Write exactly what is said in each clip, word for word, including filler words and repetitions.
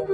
Nan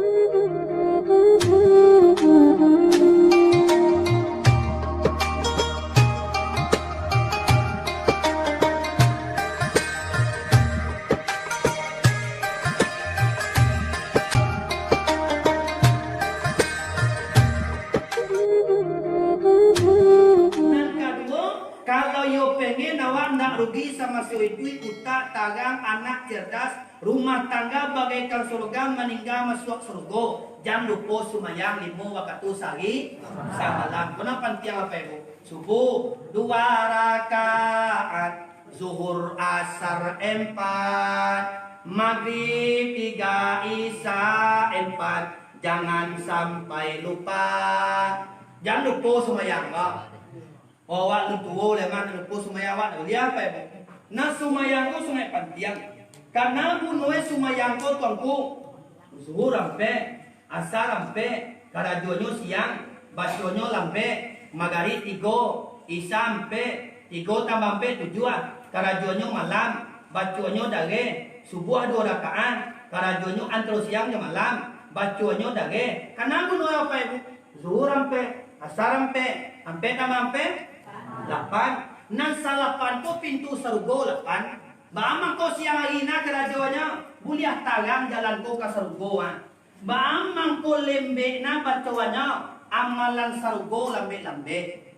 kaduo, kalau iyo pengen awak ndak rugi samaso iduik, utak tarang, anak cerdas, rumah tangga bagaikan surga, maningga masuak surga, jan lupo sumayang limo wakatu sahari samalam. Ko nan pantiang, Bapak Ibu. Subuh dua rakaat, zuhur asar empat, magrib tiga, isya empat, jangan sampai lupa. Jan lupo sumayang, Pak. Awak nan tuo lai mah, nan lupo sumayang awak, ndak buliah, Bapak Ibu. Nah, sumayang ko sangaik pantiang. Kana gunoe sumayang ko, Tuangku? Zuhur ampek, asar ampek, karajonyo siang, baconyo lambek, magarib tigo, isya ampek, tigo tambah ampek tujuah, karajonyo malam, baconyo dareh, subuah duo rakaat, karajonyo antaro siang jo malam, baconyo dareh. Kana gunoe, Bapak Ibu? Zuhur ampek, asar ampek, ampek tambah ampek, lapan. Nan salapan ko pintu sarugo lapan. Baa mangko siang ari nah karajonyo, buliah tarang jalan ko ka sarugo, ah. Baa mangko lembek nah bacoanyo, amalan sarugo lambek-lambek.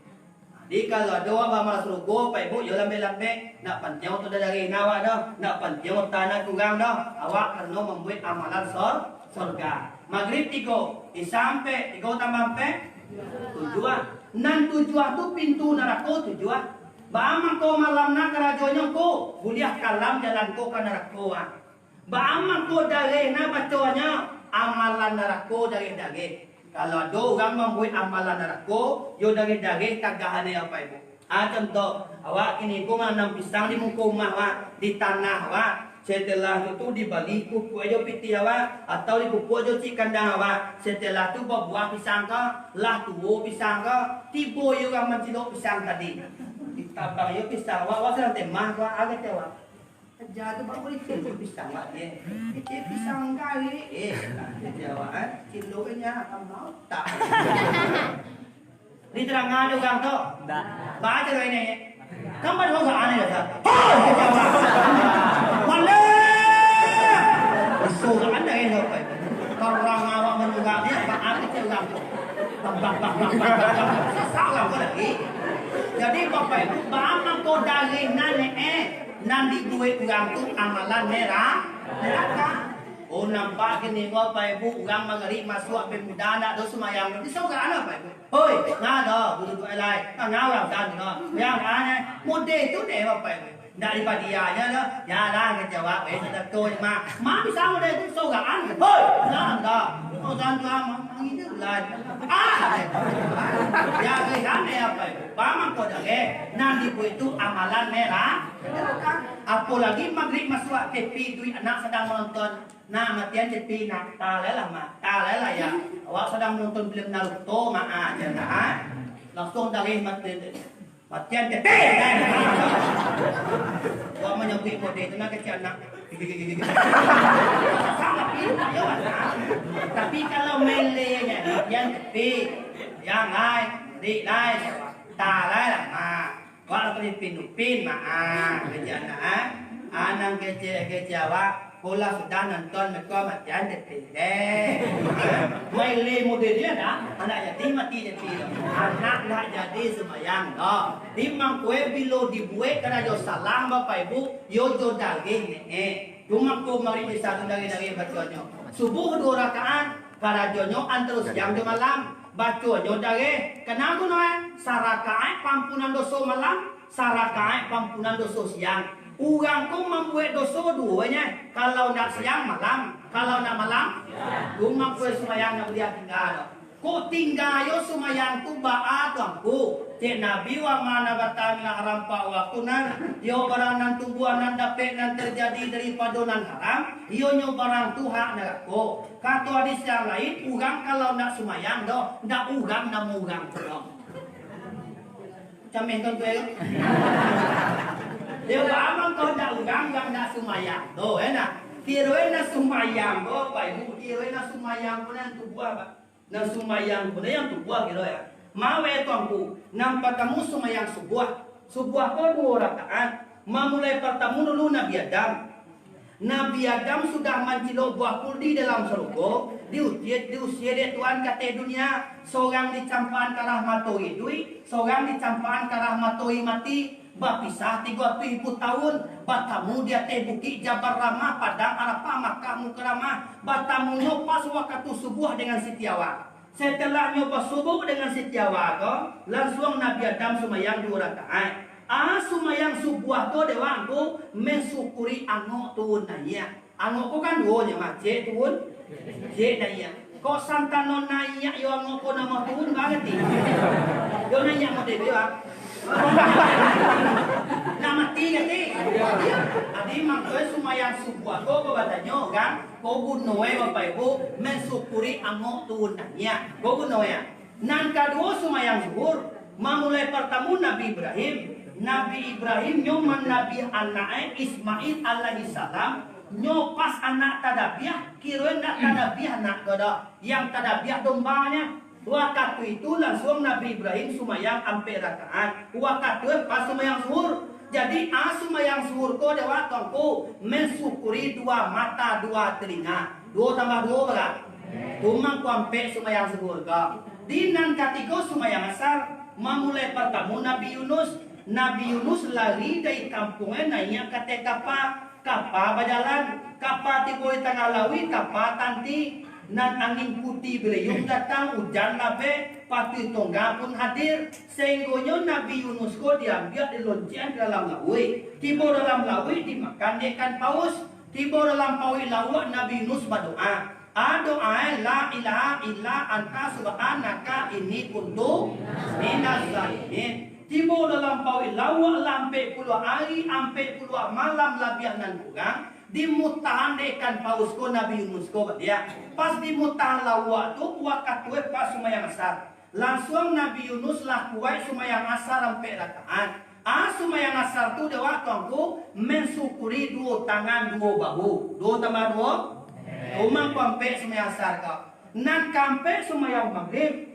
Jadi, kalau ado awak baamal sarugo, Bapak Ibu, yo lambek-lambek. Ndak pantiang tu dareh nah awak doh. Ndak pantiang utak nah kurang doh. Awak karano mambuek amalan sor-, sorga. Magrib tigo, isya ampek, tigo tambah ampek, tujuah. Nan tujuah tu pintu narako tujuah. Baa mangko malam nah karajonyo ko, buliah kalam jalan ko ka narako, ah. Baa mangko dareh nah bacoanyo, amalan narako dareh-dareh. Kalau ado urang mambuek amalan narako, yo dareh-dareh tagah ane, Bapak Ibu. Ah, contoh, awak kini ko mananam pisang di muko umah awak, di tanah awak. Setelah tu, tu dibali pupuak jo pitih awak, atau dipupuak jo cik kandang awak. Setelah tu babuah pisang ko, lah tuo pisang ko, tibo yo urang mancilok pisang tadi. Ditabang yo pisang awak, awak sadang temah ko, ah, kecek awak. Aja tu, Pak, boleh cek pisang, Pak, ye. Cek pisang kari, eh, cek awak, eh. Cek lo nya, akan mau tak? Diterangkan ada urang tu? Ndak. Baca doa ini, ye. Kan pada dosa aneh dosa. Hoi, kecek awak. Malah. Dosa aneh, ye, Pak. Terang awak menurang, ye, Pak, apa cek urang tu? Bang, bang, bang, bang, bang, bang, bang. Salah ko lagi. Jadi, Bapak Ibu, baa mangko dareh nah, eh. Nan dibuek urang tu amalan nera-, neraka. Oh, nampak kini ko, Bapak Ibu, urang magrib masuak, pemuda ndak ado sumayang, disorakan, Bapak Ibu. Hoi, ngado, guru doa lai. Ah, ngawang san, no. Yang aneh, mode tu deh, Bapak Ibu. Ndak dipadianya dah. Ya lah, kecek awak, eh, sudah tu, Mak. Mak bisa mode tu sorakan. Hoi, ngado. Oh, san tu, Mak. Mangidu lai. Ah, ya, aneh, Bapak Ibu. Baa mangko dareh, nan dibuek tu amalan nera-, neraka. Apolagi magrib masuak, T V duduak anak sadang manonton. Nah, matian T V, nah, talai lah, Mak. Talai lah, ya. Awak sadang manonton film Naruto, Mak, ah, jan, ah. Langsuang dareh matian, matian T V, kan? Awak manyabuik kode tu, nah, kecek anak. Sangat pintar, ya, Mak. Tapi kalau melehnyo, matian T V, yang lain, dik lain, talai lah, Mak. Awak lah paliang Upin, Upin, Mak, ah, kecek anak, ah. Ah, nan kecek-kecek awak, ko lah sudah nonton, mako matian T V deh. Main le model dia dah, anak jadi mati T V tu. Anak ndak jadi sumbayang doh. Di mangko e bilo dibuek karajo salah, Bapak Ibu, yo jo dareh ne, eh. Cuma ko mari di satu dareh-dareh baconyo. Subuh duo rakaat, karajonyo antaro siang jo malam. Baconyo dareh, kana gunoe? Sarakaat pampunan doso malam, sarakaat pampunan doso siang. Urang ko mambuek doso duonyo, kalau ndak siang, malam, kalau ndak malam, tu mangko sumbayang ndak buliah tingga doh. Kok tingga yo sumbayang tu baa tu, Angku? Cek Nabi, "Wa ma nabata minal haram fahuwa kunah." Yo barang nan tumbuah, nan dapek, nan tarjadi daripado nan haram, iyonyo barang tu hak narako. Kato hadis yang lain, urang kalau ndak sumbayang doh, ndak urang namo urang tu doh. Cameh tuan tu, eh. Yo, baa mangko ndak urang, urang ndak sumbayang doh, eh, nah. Kiro nan sumayang ko, Bapak Ibu, kiro nan sumayang ko nan tubuah, Pak. Nan sumayang ko nan tubuah kiro ya. Mawe tuanku, nan partamo sumayang subuah. Subuah ko duo rakaat. Mamulai partamo dulu Nabi Adam. Nabi Adam sudah mancilok buah kuldi dalam sarugo, diusie, diusie dek Tuhan ka ateh dunia. Sorang dicampakan ka arah matoari iduik, sorang dicampakan ka arah matoari mati. Bapisah tigo ratuih ribu tahun, batamu di ateh bukik Jabal Rahmah, Padang Arafah, Makkah Mukarramah. Batamunyo pas wakatu subuah dengan Siti Hawa. Satelahnyo basubuah dengan Siti Hawa ko, lansuang Nabi Adam sumayang duo rakaat. Ah, sumayang subuah ko dek wak angku, mansyukuri angok turun naiak. Angok ko kan duo nyo mah, ciek turun, ciek naiak. Kok santano naiak yo angok ko namo turun, barati yo naiak model tu, ah. Nak mati kati? Jadi mangko sumayang subuah ko, ko batanyo urang, ko guno e, Bapak Ibu, mansyukuri angok turun naiak. Ko guno e. Nan kaduo sumayang zuhur, mamulai partamo Nabi Ibrahim. Nabi Ibrahim nyo manabiah anak e Ismail alaihissalam, nyo pas anak tadabiah, kiro e ndak tadabiah anak ko doh, yang tadabiah dombanyo. Wakatu itu lansuang Nabi Ibrahim sumayang ampek rakaat. Wakatu e pas sumayang zuhur. Jadi, ah, sumayang zuhur ko dek wak tuanku, mansyukuri duo mata, duo talingo. Duo tambah duo bara? Tu mangko ampek sumayang zuhur ko. Di nan katigo sumayang asar, mamulai partamo Nabi Yunus. Nabi Yunus lari dari kampuang e naiak ka ateh kapa. Kapa bajalan, kapa tibo di tangah lauik, kapa tanti. Nan angin putuih baliuang datang, ujan labek, patuih tongga pun hadir, sainggonyo Nabi Yunus ko diambiak diloncekkan ka dalam lauik. Tibo dalam lauik dimakan dek ikan paus. Tibo dalam paruik lauak, Nabi Yunus badoa. A, doa e, "La ilaha illa anta subhanaka inni kuntu minaz zalimin." Tibo dalam paruik lauak lah ampek puluah ari, ampek puluah malam labiah nan kurang, dimutahan dek ikan paus ko Nabi Yunus ko baliak. Pas dimutahan lauak tu, wakatu e pas sumayang asar. Lansuang Nabi Yunus lah kuaik sumayang asar ampek rakaat. Ah, sumayang asar tu dek wak tuanku, mansyukuri duo tangan, duo bahu. Duo tambah duo? Tu mangko ampek sumayang asar ko. Nan kaampek sumayang magrib,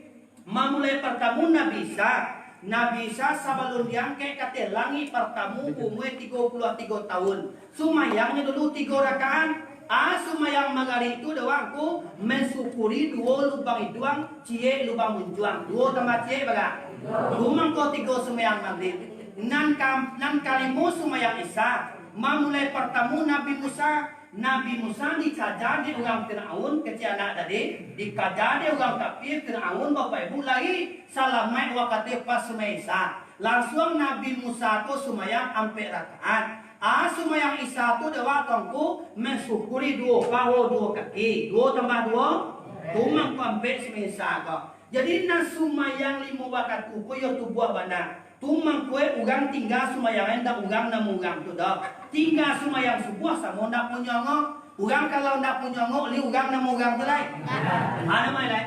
mamulai partamo Nabi Isa. Nabi Isa sabalun diangkek ka ateh langik partamo umua tigo puluah tigo taun. Sumayangnyo dulu tigo rakaat. Ah, sumayang magarib tu dek wak angku, mansyukuri duo lubang iduang, ciek lubang muncuang. Duo tambah ciek bara? Tu mangko tigo sumayang magrib. Nan ka, nan kalimo sumayang Isa. Mamulai partamo Nabi Musa. Nabi Musa dikaja dek urang Firaun, kecek anak tadi, dikaja dek urang kafir Firaun, Bapak Ibu, lari salamaik wakatu pas sumayang Isa. Lansuang Nabi Musa ko sumayang ampek rakaat. Ah, sumayang Isa tu dek wak tuanku, mansyukuri duo paho duo kaki. Duo tambah duo? Tu mangko ampek sumayang Isa ko. Jadi, nan sumayang limo wakatu ko iyo tubuah bana. Tu mangko e urang tingga sumayang e ndak urang namo urang tu doh. Tingga sumayang subuah samo ndak punyo angok. Urang kalau ndak punyo angok, lai urang namo urang tu lai? Ah, namo e lai?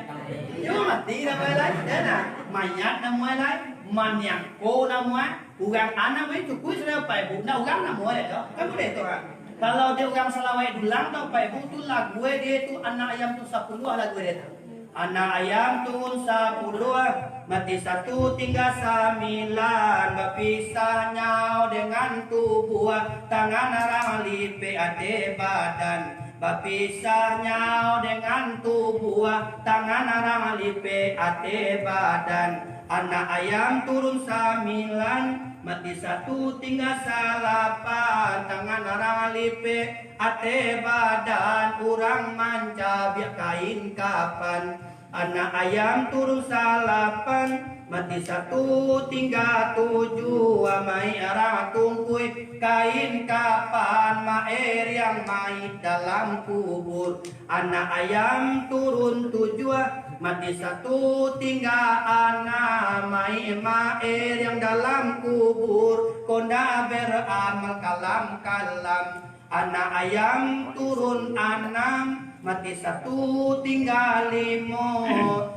Iyo mati namo e lai. Yo nah, mayat namo e lai, maniangko namo e. Urang anak main cukuik sudah Bapak Ibu, ndak urang namo e lai tu. Kan buliah tu kan? Kalau dek urang Salawaik Dulang tu Bapak Ibu tu lagu e dia tu Anak Ayam tu Sapuluah lagu e dia tu. Anak ayam turun sapuluah, mati satu tingga sambilan, bapisah nyao dengan tubuah, tangan arang lipek ateh badan. Bapisah nyao dengan tubuah, tangan arang lipek ateh badan. Anak ayam turun sambilan, mati satu tingga salapan, tangan arang lipek ateh badan, urang mancabiak kain kapan. Anak ayam turun salapan, mati satu tingga tujuah, mayik arang tungkuik kain kapan, maeriang mayik dalam kubur. Anak ayam turun tujuah, mati satu tingga anam, mayik maeriang dalam kubur, konda beramal kalam-kalam. Anak ayam turun anam, mati satu tingga limo,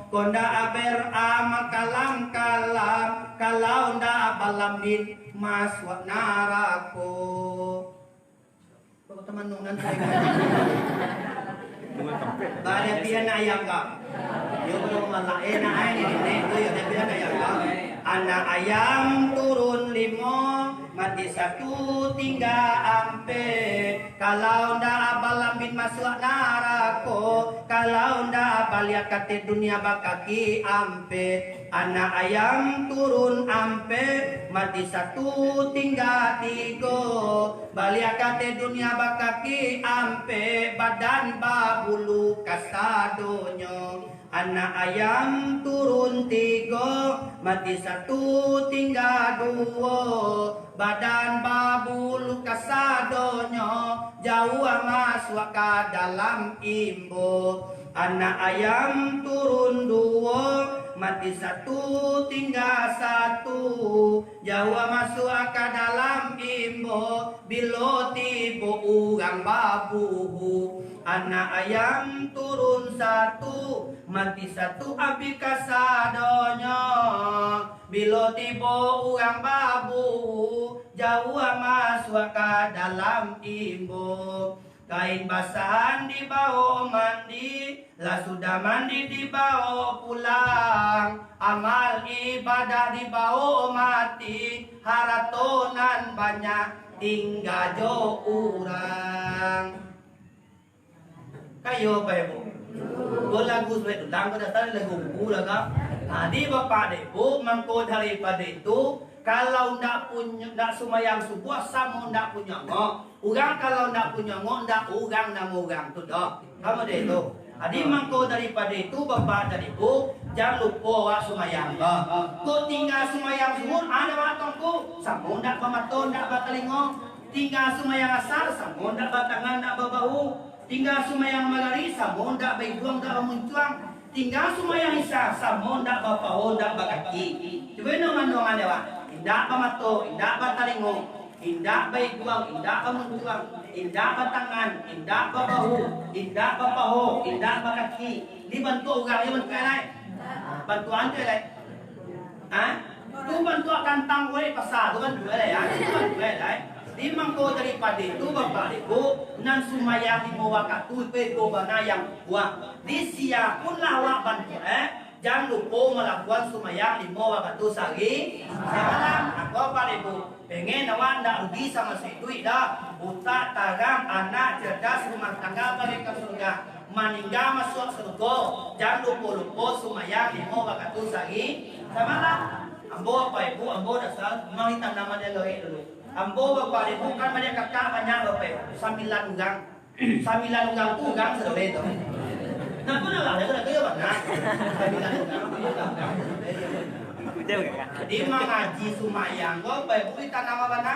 konda beramal kalam-kalam, kalau ndak balambin masuak narako. Teman nungan saya. Baliak pian ayam ka. Yo, belum malah. Eh, nak, eh, ni, ni, ni, tu, yo, dia pian ayam ka. Anak ayam turun limo, mati satu, tingga ampek. Kalau ndak, abah lambin masuak narako. Kalau ndak, baliak ka ateh dunia bakaki ampek. Anak ayam turun ampek, mati satu, tingga tigo. Baliak ka ateh dunia bakaki ampek, badan babulu kasadonyo. Anak ayam turun tigo, mati satu, tingga duo. Badan babulu kasadonyo, jauah masuak ka dalam imbo. Anak ayam turun duo, mati satu, tingga satu. Jauah masuak ka dalam imbo, bilo tibo urang babuhu. Anak ayam turun satu, mati satu, abih kasadonyo. Bilo tibo urang babuhu, jauah masuak ka dalam imbo. Kain basahan dibao mandi, lah sudah mandi dibao pulang. Amal ibadah dibao mati, harato nan banyak tingga jo urang. Kayo, Bapak Ibu. Ko lagu suai tulang, ko dasar lagu buku lah, kan? Nah, di Bapak Ibu, mangko daripado itu, kalau ndak punyo, ndak sumayang subuah, samo ndak punyo angok. Urang kalau ndak punyo angok, ndak urang namo urang tu doh. Samo dek itu. Jadi, mangko daripado itu, Bapak dan Ibu, jan lupo awak sumayang, doh. Kok tingga sumayang zuhur, ado awak tongku, samo ndak bamato, ndak batalingo. Tingga sumayang asar, samo ndak batangan, ndak babahu. Tingga sumayang magarib, samo ndak baiduang, ndak bamuncuang. Tingga sumayang isya, samo ndak bapaho, ndak bakaki. Cubo ino manduangan dek awak. Indak bamato, indak batalingo, indak baiduang, indak bamuncuang, indak batangan, indak babahu, indak bapaho, indak bakaki. Di bantuak urang, iyo bantuak lai. Bantuak antu lai. Ha? Tu bantuak kantang ulek pasa tu bantuak lai, ha? Tu bantuak lai. Di mangko daripado itu, Bapak Ibu, nan sumayang limo wakatu, itu iko bana yang kuat. Di sia pun lah awak bantuak, eh? Jan lupo malakuan sumayang limo wakatu sahari samalam. Ako, Bapak Ibu, pengen awak ndak rugi samo saduik doh. Utak tarang, anak cerdas, rumah tangga bagai ka surga. Maningga masuak sarugo, jan lupo-lupo sumayang limo wakatu sahari samalam. Ambo, Bapak Ibu, ambo dasar mari tanam aja garik dulu. Ambo, Bapak Ibu, kan banyak kakak, banyak Bapak Ibu, sambilan urang. Sambilan urang tu urang sadonyo tu. Nah, tu lah, lah, lah, lah, lah, lah. Sambilan urang tu urang. Jadi, mangaji sumayang ko, Bapak Ibu, ditanam bana.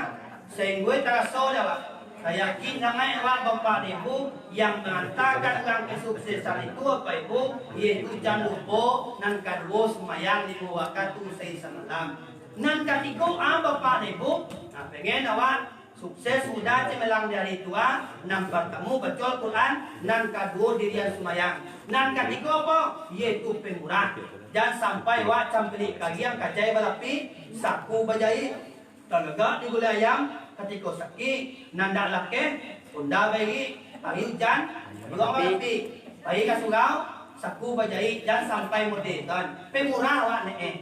Sainggo taraso dek awak. Sayakin sangaik awak, Bapak Ibu, yang mangantakan urang kesuksesan itu, Bapak Ibu, yaitu jan lupo, nan kaduo, sumayang limo wakatu sahari samalam. Nan katigo, ah, Bapak Ibu, nah, pengen awak sukses mudah cemerlang di hari tua, nan partamo baco Al-Quran, nan kaduo dirian sumayang. Nan katigo apo? Yaitu pemurah. Jan sampai awak campilik kariang kacai balapih, saku bajaik, tagagak di gulai ayam, katiko sakik, nan dak lakeh, onda bairik, hari ujan, buruang balapih, pai ka surau, saku bajaik, jan sampai model kan. Pemurah awak ne eh.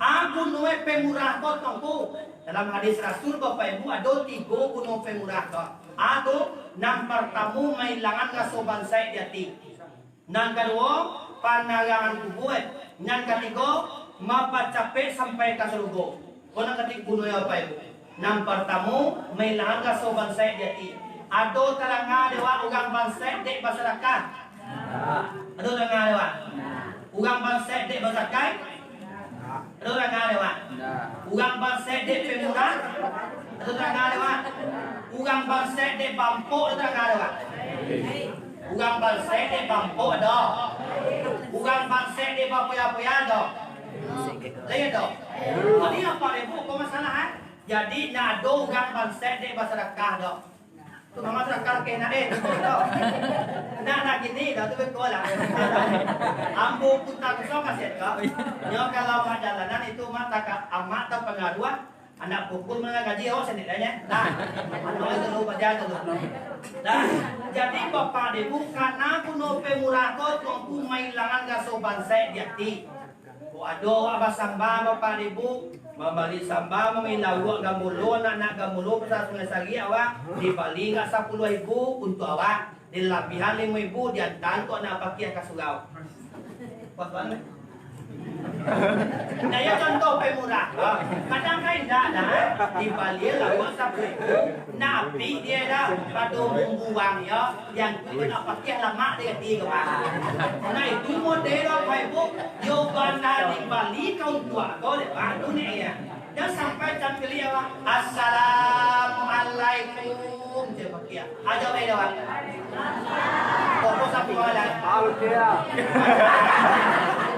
A guno e pemurah ko tongku. Dalam hadis Rasul, Bapak Ibu, ado tigo guno pemurah ko. A tu, nan partamo, mailangan raso bansaik di ati. Nan kaduo, panarangan kubua. Nan katigo, mapacapek sampai ka sarugo. Ko nan katigo guno e, Bapak Ibu. Nan partamo, mailangan raso bansaik di ati. Ado taranga dek awak urang bansaik dek basadakah? Ado taranga dek awak? Urang bansaik dek bazakai? Ado taranga dek awak? Urang bansaik dek pemurah? Ado taranga dek awak? Urang bansaik dek bampok ado taranga dek awak? Urang bansaik dek bampok ado. Urang bansaik dek bapoya-poya ado. Lai ado. Jadi, Bapak Ibu, apo masalah, eh? Jadi, ndak ado urang bansaik dek basadakah ado. Tu mama sadakah kena, eh, tu, tu. Ndak, ndak kini dah, tu betul lah. Ambo puta kosong kaset ko. Nyo kalau mak jalanan itu mak taka-, amak tapangaruah. Anak pukul manggaji awak sendiri aja. Nah, anu itu lo baca tu lo. Nah, jadi Bapak Ibu, karena kuno pemurah ko tuangku mailangan raso bansaik di ati. Kok ado awak basamba Bapak Ibu, mambali samba, mambali lauak gamulo, anak-anak gamulo, pasar Sungai Sari awak, dibali nggak sapuluah ribu untuk awak. Dilabihan limo ribu diantaan kok nak pakiah ka surau. Pas banget. Nah, ya contoh pemurah. Kadang kan indak dah. Dibali lauak sapuluah ribu. Napi dia dah pado bumbuang ya. Yang tu nak pakiah lamak dia kati ke, Pak. Nah, itu model apa ibu? Yo bana dibali kau tuak kau deh, Pak. Tu ni ya. Jan sampai cangkeli awak, "Assalamualaikum," je pakiah. Aja bae dah, Pak. Pokok satu awak dah.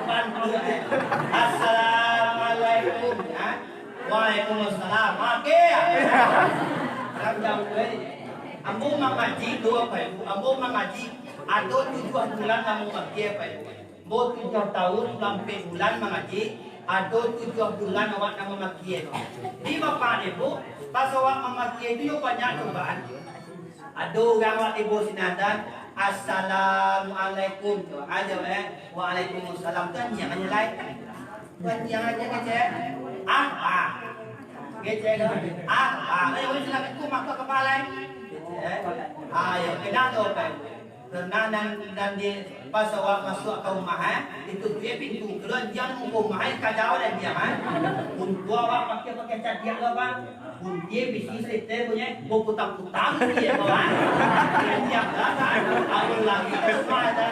Bantu, eh. "Assalamualaikum." Ha? "Waalaikumsalam." Oke, ya. Salam jauh, eh. Ambo mangaji dua, Pak Ibu. Ambo mangaji ado tujuah bulan ambo mangaji, Pak Ibu. Ambo tujuah tahun ampek bulan mangaji, ado tujuah bulan awak nan mamakia tu. Di Bapak Ibu, pas awak mamakia tu yo banyak cobaan. Ado urang awak tibo sinan, "Assalamualaikum," tu aja, eh, "Waalaikumsalam," tu anjiang aja lai. Tu anjiang aja kecek. "Ah, ah." Kecek tu. "Ah, ah." Eh, wis lah, aku makan kepala, eh. Kecek. Ayo, kenal tu, Pak. Karena nan, nan di, pas awak masuak ka rumah, eh, ditutuik pintu. Kalau anjiang muko rumah, eh, ka jauah dah anjiang, eh. Untuak awak pakai, pakai cadiak lah, Pak. Kunci bisi saliter punyo, baputang-putang dia, Pak, eh. Anjiang lah, Pak. Awak lari ka rumah, dah.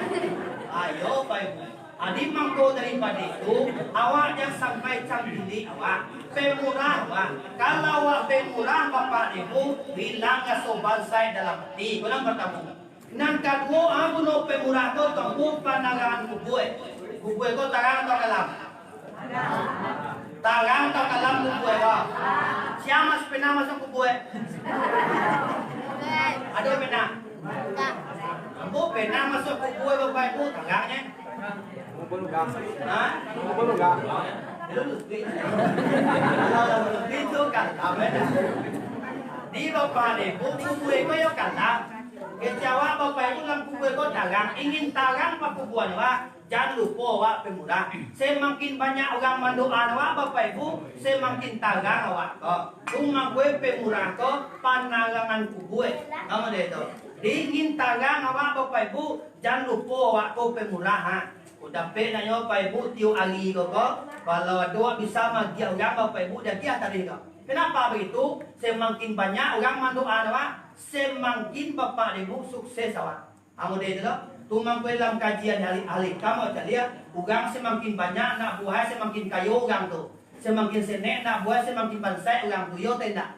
Ayo, Pak Ibu. Adi mangko daripado itu, awak jan sampai cangkili awak. Pemurah awak. Kalau awak pemurah, Bapak Ibu, hilang raso bansaik dalam ati. Ko nan partamo. Nan kaduo, a, guno pemurah tu, tongku, panarangan kubua. Kubua ko tarang atau kalam? Tarang atau kalam kubua ko? Sia mas-, pernah masuak kubua? Ado pernah? Ambo pernah masuak kubua, Bapak Ibu, tarangnyo. Ha? Itu kalam, eh. Di Bapak Ibu, kubua ko yo kalam. Kecek awak Bapak Ibu dalam kubua ko tarang, ingin tarang pakubuan awak, jan lupo awak pemurah. Samakin banyak urang mandoaan awak Bapak Ibu, samakin tarang awak ko. Tu mangko pemurah ko panarangan kubua. Namo dek tu? Ingin tarang awak Bapak Ibu, jan lupo awak ko pemurah, ha. Ko dapek nak nyo Bapak Ibu tiok ari ko, ko. Kalau ado bisa magiah urang Bapak Ibu, diagiah tarikh ko. Kenapa begitu? Samakin banyak urang mandoaan awak, samakin Bapak Ibu sukses awak. Amun dek itu lo, tu mangko dalam kajian ahli, ahli hikam, awak caliak, urang samakin banyak anak buah, samakin kayo urang tu. Samakin senek anak buah, samakin bansaik urang tu. Iyo atau indak?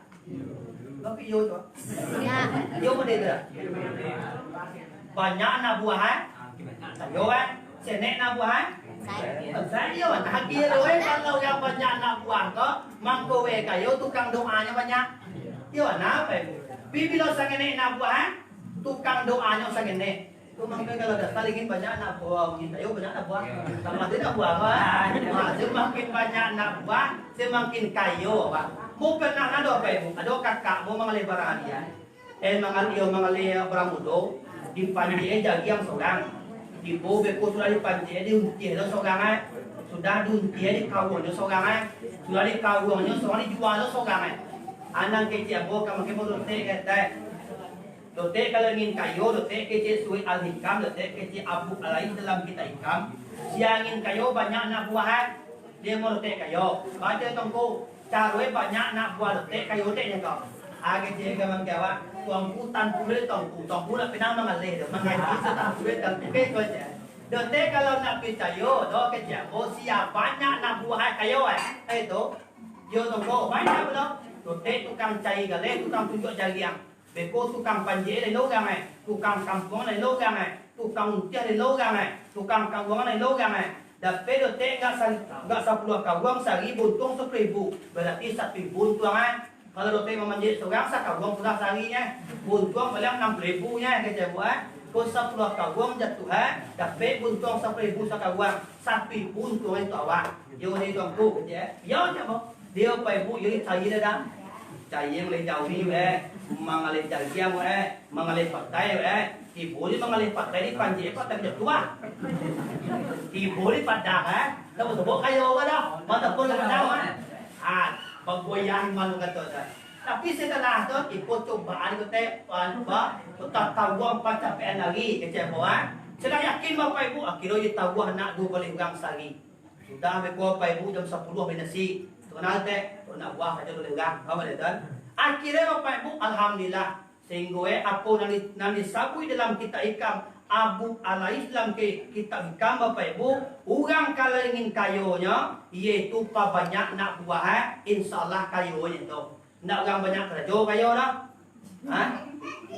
Tapi iyo tu. Iyo model tu. Banyak anak buah, eh? Kayo, eh? Senek anak buah, eh? Bansaik, iyo. Nah, kiro, eh, kalau urang banyak anak buah ko, mangko we kayo, tukang doanyo banyak. Iyo, nah, apo itu? Bi bilo sangenek anak buah, eh? Tukang doanyo sangenek. Tu mangko kalau dasar ingin banyak anak buah, ingin kayo banyak anak buah. Tambah tu anak buah, Pak. Ha, samakin banyak anak buah, samakin kayo, Pak. Mu pernah ado, Bapak Ibu? Ado kakak mu mangalih barang hadiah. Eh, mangalih, iyo, mangalih barang mudo, dipancik jariang sorang. Tibo beko sudah dipancik, diuntiah lo sorang, eh. Sudah diuntiah, dikawuangnyo sorang, eh. Sudah dikawuangnyo sorang, dijual lo sorang, eh. Anak kecek ambo ka makin mudo teh, kecek. Dotek kalau ingin kayo, dotek kecek Suwek Al-Hikam, dotek kecek Abu Alai dalam kitab Hikam. Sia ingin kayo banyak anak buah, eh. Dia mau dotek kayo. Baco tongku, caro banyak anak buah dotek kayo dotek nyo ko. Ah, kecek gaman ke awak, tuangku tantu le tongku, tongku nak pinang mangaleh tu, mangaji se tantu le tongku, kecek aja. Dotek kalau nak picayo, do kecek ambo, sia banyak anak buah, eh, kayo, eh. Eh, tu. Yo tongku, banyak pulo. Dotek tukang cari galeh, tukang tunjuak jariang. Beko tukang panjek lain urang, eh. Tukang kampuang lain urang, eh. Tukang untiah lain urang, eh. Tukang kawuang lain urang, eh. Dapek dotek gak sa-, gak sapuluah kawuang saribu untuang sapuluah ribu. Barati sapuluah ribu untuang, eh. Kalau dotek mamanjek sorang sakawuang sudah sarinyo. Untuang paling anam puluah ribu nyo, kecek ambo, eh. Ko sapuluah kawuang jatuah, eh. Dapek untuang sapuluah ribu sakawuang. Sapuluah ribu untuang itu awak. Yo, dek tuangku, kecek, eh. Yo, kecek ambo. Dio Bapak Ibu, iyo cayia dah. Cayia mangaleh jawi, eh. Mangaleh jagiang, eh. Mangaleh patai, eh. Tibo di mangaleh patai, di pancik patai jatuah. Tibo di padang, eh. Dah basobok kayo ka dah. Mantap pun ka padang, eh. Ah, bagoyang manu kato dah. Tapi setelah tu, iko cobaan ko teh, ba-, ba-, tataguang pancapaian lari, kecek ko, eh. Sudah yakin Bapak Ibu, akhirnyo ditawah anak duo baleh urang sari. Sudah beko Bapak Ibu jam sapuluah bali nasi. Tu kenal tek, tu nak buah sajo dulu urang. Faham dak, tuan? Akhirnyo Bapak Ibu, alhamdulillah. Sehinggo, eh, apo nan di, nan disabuik dalam kitab hikam, Abu Alais dalam ki-, kitab hikam Bapak Ibu, urang kalau ingin kayonyo, yaitu pabanyak nak buah, eh, insyaallah kayonyo tu. Ndak urang banyak karajo kayo doh. Ha?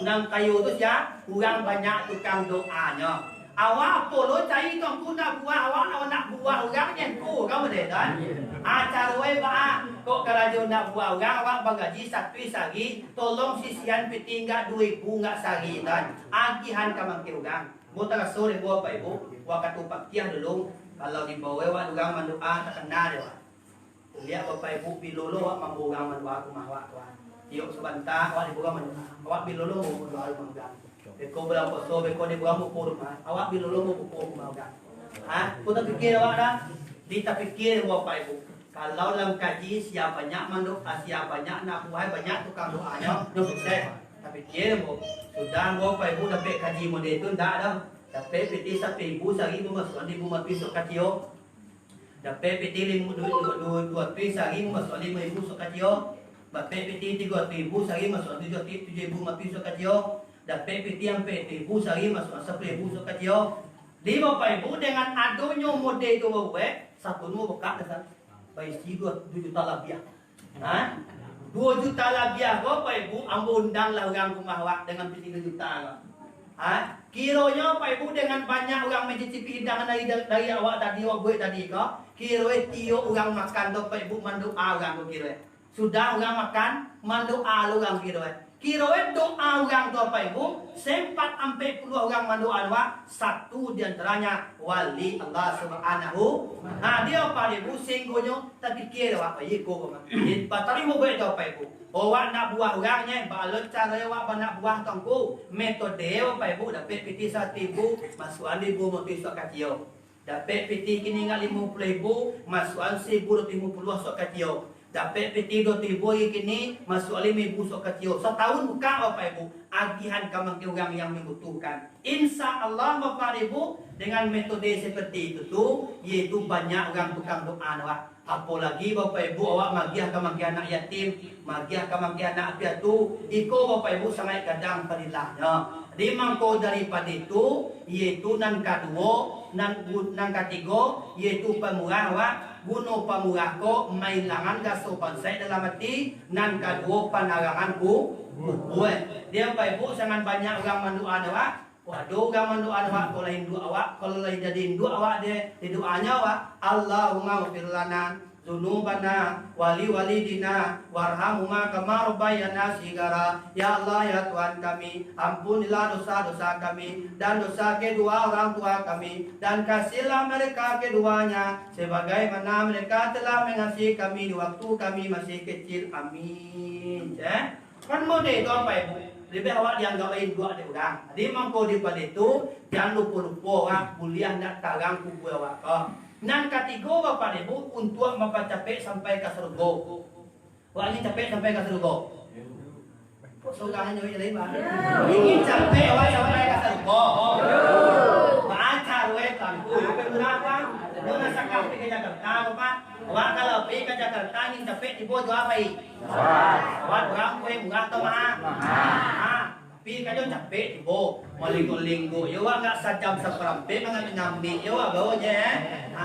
Nan kayo tu sia? Urang banyak tukang doanyo. Awak apo lo cari tu, angku nak buah, awak nak, nak buah urang nyo angku, kan, model tu, kan? Ah, caro e baa? Kok karajo nak buah urang, awak bagaji satu sari, tolong sisian piti nggak duo ribu nggak sari, kan? Agihan ka mangke urang. Bo taraso dek bo Bapak Ibu, wakatu pakiah dulu, kalau dibao awak urang mandoa, takana dek awak. Liek Bapak Ibu, bilo lo awak mambaok urang mandoa ka rumah awak tu, ah. Tiok sabanta awak dibao urang mandoa. Awak bilo lo mambaok doa ka rumah urang. Beko bulan puaso, beko dibao urang buko rumah. Awak bilo lo mambaok buko ka rumah urang. Ha? Ko tapikia awak dah? Di tapikia dek Bapak Ibu. Kalau dalam kaji, sia banyak mandoa, sia banyak nak buah, banyak tukang doanyo, nyo sukses. Tapikia dek bo. Sudah bo Bapak Ibu dapek kaji model tu, ndak doh. Dapek piti sapuluah ribu sari, bamasuakan di rumah tu isuak kaciyo. Dapek piti limo, du-, du-, du-, duo ratuih sari, masuak limo ribu isuak kaciyo. Dapek piti tigo ratuih ribu sari, masuak tujuah ratuih, tujuah ribu limo ratuih isuak kaciyo. Dapek piti ampek ratuih ribu sari, masuak sapuluah ribu isuak kaciyo. Di Bapak Ibu, dengan adonyo model tu babuek, satu rumah bakak dah, baisi duo, duo juta labiah. Ha? Duo juta labiah ko, Bapak Ibu, ambo undanglah urang ka rumah awak dengan piti duo juta ko. Ha? Kironyo, Bapak Ibu, dengan banyak urang mancicipi hidangan dari, dari awak tadi, awak buek tadi ko, kironyo tiok urang makan tu, Bapak Ibu, mandoa urang ko kironyo. Sudah urang makan, mandoa lo urang kironyo. Kironyo doa urang tu, Bapak Ibu, sempat ampek puluah urang mandoa awak, satu di antaranya wali Allah Subhanahu. Nah, dio Bapak Ibu, sehinggonyo tapikia awak, "Iko ko mah." Jadi, batarimo buek tu, Bapak Ibu. Awak nak buah urang nyo, baa lo caro awak nak buah tu, angku? Metode, Bapak Ibu, dapek piti satibu, masuakan di rumah tu isuak kaciyo. Dapek piti kini indak limo puluah ribu, masuakan saribu duo ratuih limo puluah isuak kaciyo. Dapek piti duo ratuih ribu lagi kini, masuakan limo ribu isuak kaciyo. Satahun buka, Bapak Ibu, agihan ka mangke urang yang mambutuhkan. Insya Allah, Bapak Ibu, dengan metode seperti itu tu, yaitu banyak urang tukang doa awak. Apolagi Bapak Ibu awak magiah ka mangke anak yatim, magiah ka mangke anak piatu, iko Bapak Ibu sangaik gadang fadilahnyo. Di mangko daripado itu, yaitu nan kaduo, nan gu-, nan katigo, yaitu pamurah awak, guno pamurah ko mailangan raso bansaik dalam ati, nan kaduo panarangan ku-, kubua. Di Bapak Ibu sangaik banyak urang mandoa awak, Waduh, urang mandoa awak, kalau lah induak awak, kalau lah jadi induak awak deh, di doanyo awak, "Allahumma ghfir lana dzunubana wa li walidina warhamhuma kama rabbayana shighara." Ya Allah, ya Tuhan kami, ampunilah dosa-dosa kami, dan dosa kedua orang tua kami, dan kasihilah mereka keduanya, sebagaimana mereka telah mengasihi kami di waktu kami masih kecil. Amin. Eh? Kan model tu, Bapak Ibu. Labiah awak dianggap induak dek urang. Jadi, mangko daripado itu, jan lupo-lupo awak, buliah ndak tarang kubua awak ko. Nan katigo, Bapak Ibu, untuak mampacapek sampai ka sarugo. Awak ingin capek sampai ka sarugo? Kok surga hanyo yang lain, Pak? Ingin capek awak sampai ka sarugo? Baca ruwet bangku. Kenapa? Mun asa ka Jakarta, Bapak. Awak kalau pai ka Jakarta, ingin capek tibo jo apo? Awak urang kue murah atau mahal? Mahal. Ha, tapi karajo capek tibo. Malinggok-linggok, yo awak ndak sajam saparampek mangambek-ngambek, yo awak bawa je, eh. Ha,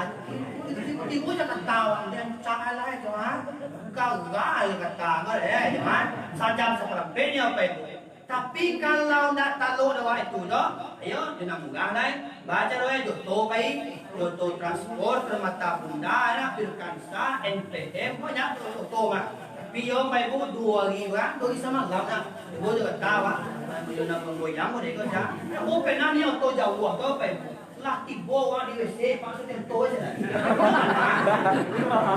tibo-tibo Jakarta awak, dia cak lah itu, ha. Bukan urang Jakarta, kan, eh, yo, ha. Sajam saparampek ni apo itu? Tapi kalau ndak talok dek awak itu doh, ayo, jo nan murah lai. Baco doh, eh, jo oto pai, jo oto transport, Permata Bunda, lah, Firkansa, N P M, banyak tu oto mah. Tapi yo, Bapak Ibu, duo hari urang, duo hari samalam nah. Ibo jo kata awak, yo nan manggoyang, model ko, cak. Ambo pernah ni oto jauah tu, Bapak Ibu. Lah tibo awak di W C, Pak Sucipto se lah.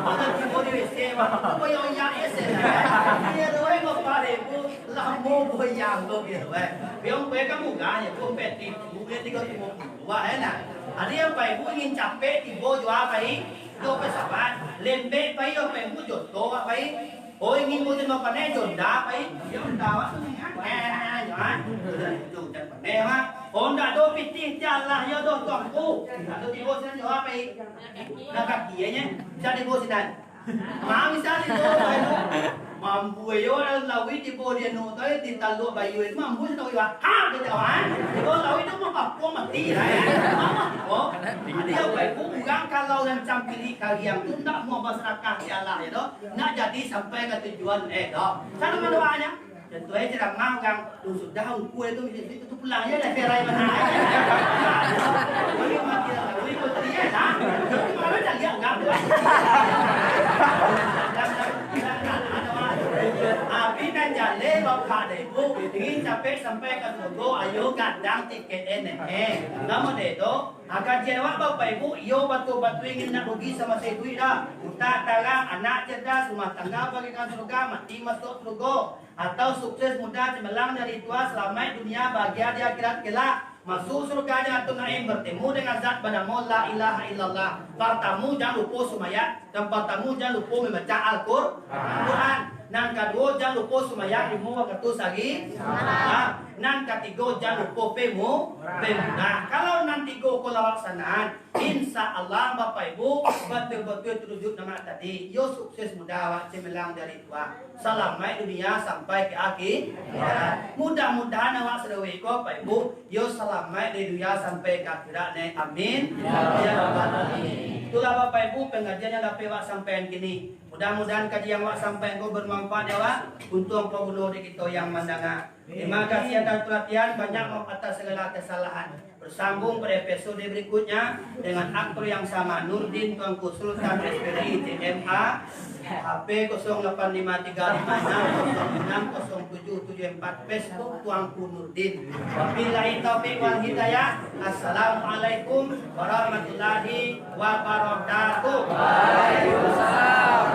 Lah tibo di W C, Pak, tu boya oyak se lah. Iyo, tu, eh, Bapak Ibu, lamo goyang tu, gitu, eh. Biang gue kan murah, ya, kompetitif, gue tiga limo puluah, eh, nah. Ado yang Bapak Ibu ingin capek, tibo jua pai, jo pesawat, lembek pai, Bapak Ibu, joto pai. Oh, ingin musim apa ne, Honda, pai? Ya, Honda, Pak, tu, kan? Eh, ya, kan? Itu, ujan paneh, Pak. Oh, ndak ado pitih, tialah, ya, doh, tuanku. Ndak ado tibo sinan, jawab, pai. Nah, kaki, ya, nya. Bisa tibo sinan. Mang, bisa tibo, pai, tu. Mampu, yo, lawi tibo di anu, tu, di Taluk Bayu, itu mampu, sinan, Pak. Ha, gitu, kan? Tibo lawi tu, mau papua mati, lah, ya. Oh, jadi, apa itu? Urang kalau nan campili kariang tu, ndak mau basadakah, tialah, ya, doh. Nak jadi sampai ka tujuan, eh, doh. Sana mana doanya? Contohnya ceramah urang, "Duh, sudah, ungku itu, itu, itu pulang aja dah, cerai mana aja." Tapi mati lah, ikuti aja lah. Malu dah lihat urang tu. Tapi nan jaleh, Bapak dan Ibu, ingin capek sampai ka surga, ayo gadang tiket, eh, eh. Nama deh tu? Ha, kajian awak, Bapak Ibu, iyo batua-batua ingin nak rugi sama iduik dah. Utak tarang, anak cerdas, rumah tangga bagaikan surga, mati masuk surga. Atau sukses muda cemerlang di hari tua, salamaik dunia, bahagia di akhirat kelak. Masuk surga Jannatul Naim, bertemu dengan Zat banamo La Ilaha Illallah. Partamu, jan lupo sumayang, dan partamu, jan lupo mambaca Al-Qur-, Al-Quran. Nan kaduo, jan lupo sumayang limo wakatu sahari. Ha. Nan katigo, jan lupo pemu-, pemurah. Kalau nan tigo ko lah awak laksanaan, insya Allah, Bapak Ibu, batua-batua tarujuik nan tadi, iyo sukses muda awak cemerlang di hari tua. Salamaik dunia sampai ka akhirat. Mudah-mudahan awak sadonyo ko, Bapak Ibu, iyo salamaik dari dunia sampai ka akhirat ne. Amin. Ya Rabbal Alamin. Itulah, Bapak Ibu, pangajian yang dapek awak sampaikan kini. Mudah-mudahan kaji yang awak sampaikan ko bermanfaat di awak, untuang paguno di kito yang mandanga. Terima kasih atas perhatian, banyak maaf atas segala kesalahan. Bersambung pada episode berikutnya dengan aktor yang sama, Nurdin Tuanku Sultan S P D I T M A, H P kosong delapan lima tiga lima enam kosong enam kosong tujuh tujuh empat, Facebook Tuanku Nurdin. Wabillahi taufiq wal hidayah. Assalamualaikum warahmatullahi wabarakatuh. Waalaikumsalam.